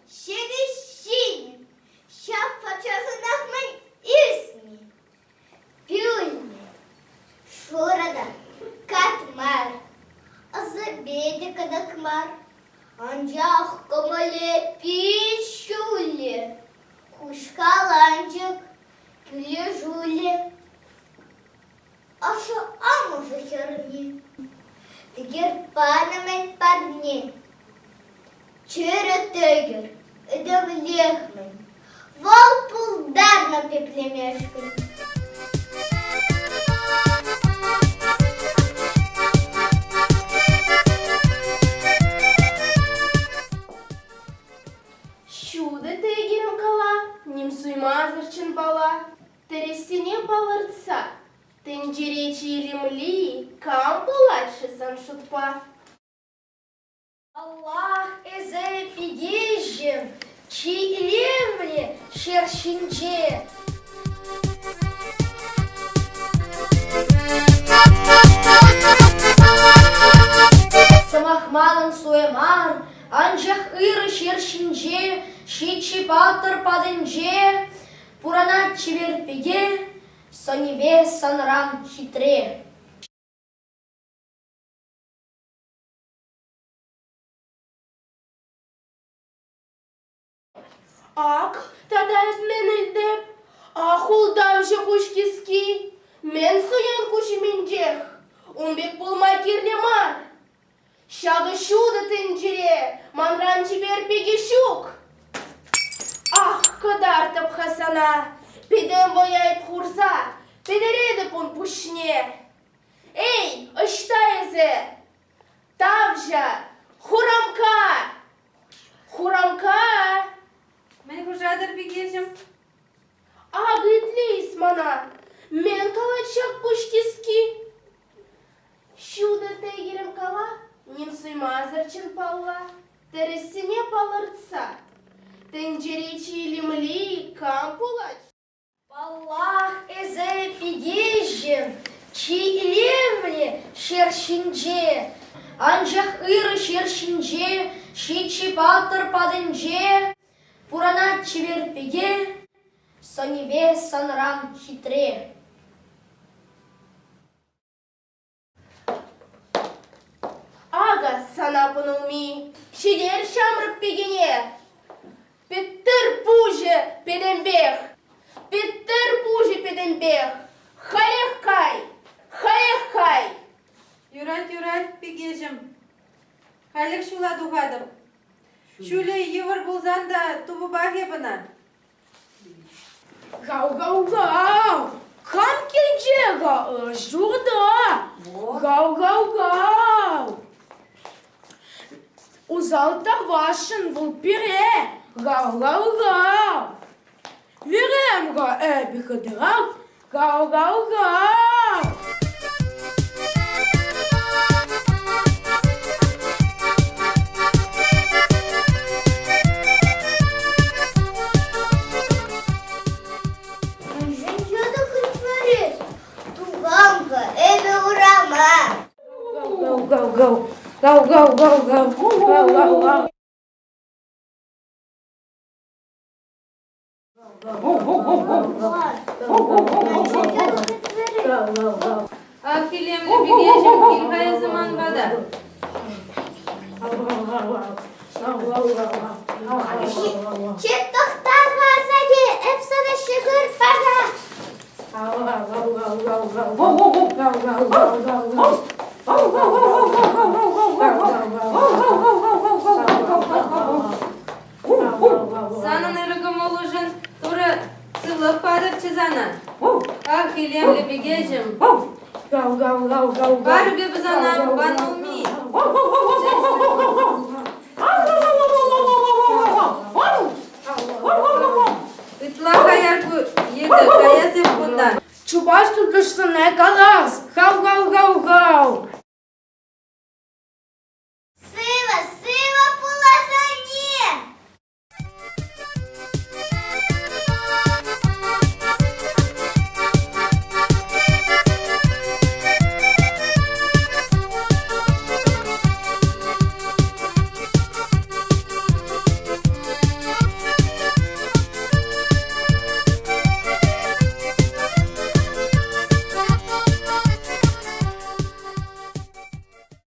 Ҫӗнӗ ҫын, ҫав патшасӑнах-мӗн ӳсни. Пӳлнӗ, шурӑ та катмар, ӑсӗпе те кӑтӑк мар, анчах кӑмӑлӗ пит ҫӳллӗ, хуҫкаланчӑк, килӗшӳллӗ. Ашшӗ-амӑшӗ хӗрне тӗкӗр панӑ-мӗн парне. Чӗрӗ тӗкӗр, ӗтӗмлех-мӗн, вӑл пултарнӑ пеплемешкӗн. Ҫутӑ тӗкӗрӗм кала, ним суймасӑр чӑнпала, тӗрӗссине палӑртса, тӗнчере чи илемли кам пулать-ши сан шутпа? Аллах, эсӗ пикеҫӗм, чи илемлӗ ҫӗр ҫинче. Сӑмах манӑн суя мар, анчах ырӑ ҫӗр ҫинче, ҫиччӗ паттӑр патӗнче пурӑнать чипер пике, сӑнӗпе сӑнран хитре. Ак тата эп мӗн илтеп? Ах, ултавҫӑ куҫ кӗски! Мӗн суян куҫ умӗнчех? Ун пек пулма кирлӗ мар. Ҫакӑ ҫутӑ тӗнчере манран чипер пике ҫук. Ах, кӑтартӑп-ха сана, пӗтӗм вӑя эп хурса пӗтеретӗп ун пуҫне. Эй, ӑҫта эсӗ? Тавҫа! Хурамка! Хурамка! Мӗн хушатӑр, пикеҫӗм? Акӑ итле-ис мана. Мӗн калать ҫак пуҫ кӗски? Ҫутӑ тӗкӗрӗм кала, ним суймасӑр чӑн палла, тӗрӗссине палӑртса. Тӗнчере чи илемли кам пулать? Паллах, эсӗ пикеҫӗм, чи илемлӗ ҫӗр ҫинче. Анчах ырӑ ҫӗр ҫинче, ҫиччӗ паттӑр патӗнче пурӑнать чипер пике, сӑнӗпе сӑнран хитре. Акӑ сана панулми, ҫитер ҫамрӑк пикене. Пӗттӗр пуҫӗ пӗтӗмпех, пӗттӗр пуҫӗ пӗтӗмпех. Халех кай, халех кай. Юрать, юрать, пикеҫӗм. Халех ҫула тухатӑп. Ҫулӗ йывӑр пулсан та тупӑпах эп ӑна. Гау-гау-гау! Кам килчӗ-ха ҫурта? Гау-гау-гау! Усал тӑвасшӑн вӑл пире. Гау-гау-гау! Вирем-ха эпӗ хытӑрах. Гау-гау-гау! Мӗншӗн йытӑ хытмарӗ? Тухам-ха эпӗ урама. Гау-гау-гау! Гау-гау-гау-гау! Гау-гау-гау! Ах, илемлӗ пикеҫӗм, кил-ха эсӗ ман пата. Чи тӑхта-ха, асатте, эп сана ҫӑкӑр пара. Санӑн ырӑ кӑмӑлушӑн Турӑ сывлӑх патӑрччӗ сана. Ах, илемлӗ пикеҫӗм. Парӑп эпӗ сана пан улми. Ытла хаяр ку йытӑ, каяс эп кунтан. Чупас тупӑшсене калас, хау-хау-хау-хау.